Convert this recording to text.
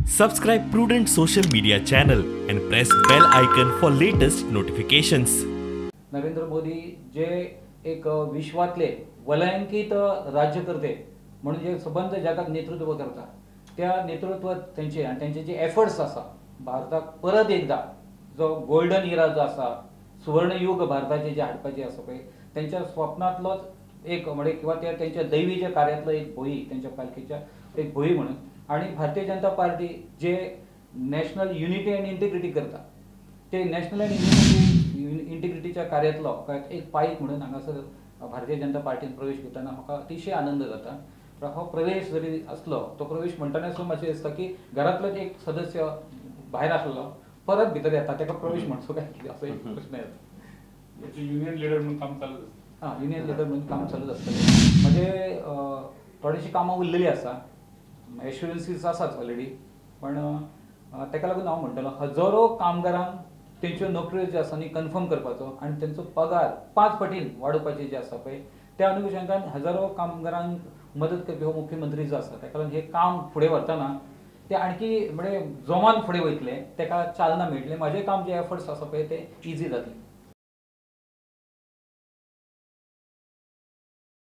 Subscribe Prudent Social Media channel and press bell icon for latest notifications. Narendra Modi जे एक विश्वातले वलयांकित राज्यकर्ते म्हणून जे सबंद जगाक नेतृत्व करता, त्या नेतृत्व तेंचे आनी तेंचे जे एफर्ट्स आसा भारताक परत एकदा जो गोल्डन इरा जो आसा, सुवर्णयुग भारताचे जे हाडपाचे आसा पळय, तेंच्या स्वप्नांतलोच एक म्हणजे किंवा त्या तेंच्या दैवीच्या कार्यांतलो एक भोई, तेंच्या पालखेच्या एक भोई म्हणून. आनी भारतीय जनता पार्टी जे नॅशनल युनिटी अँड इंटिग्रिटी करता, ते नॅशनल अँड युनिटी इंटिग्रिटीच्या कार्यांतलो एक पायक म्हणून हांगासर भारतीय जनता पार्टीन प्रवेश घेतना म्हाका अतिशय आनंद जाता. हो प्रवेश जरी आसलो तो प्रवेश म्हणटना सुद्दां मातशें दिसता की घरांतलोच एक सदस्य भायर आसलो परत भितर येता, ताका प्रवेश म्हणचो काय कितें असो एक प्रश्न येता. युनियन लिडर म्हणून काम चालूच आसता. हां, युनियन लिडर म्हणून काम चालूच आसतलें. म्हणजे थोडीशी कामां उरलेली आसा, एश्युरन्सीस आसाच ऑलरेडी, पण ताका लागून हांव म्हणटलो हजारो कामगारांक तेंच्यो नोकऱ्यो ज्यो आसा न्ही कन्फर्म करपाचो आनी तेंचो पगार 5 पटीन वाडोवपाचे जे आसा पळय, त्या अनुशंगान हजारो कामगारांक मदत करपी हो मुख्यमंत्री जो आसा, ताका लागून हें काम फुडें व्हरतना ते आणखी म्हणजे जोमान फुडें वयतले, ताका चालना मेळटली, म्हाजें काम जे एफर्ट्स आसा पळय ते इजी जातले.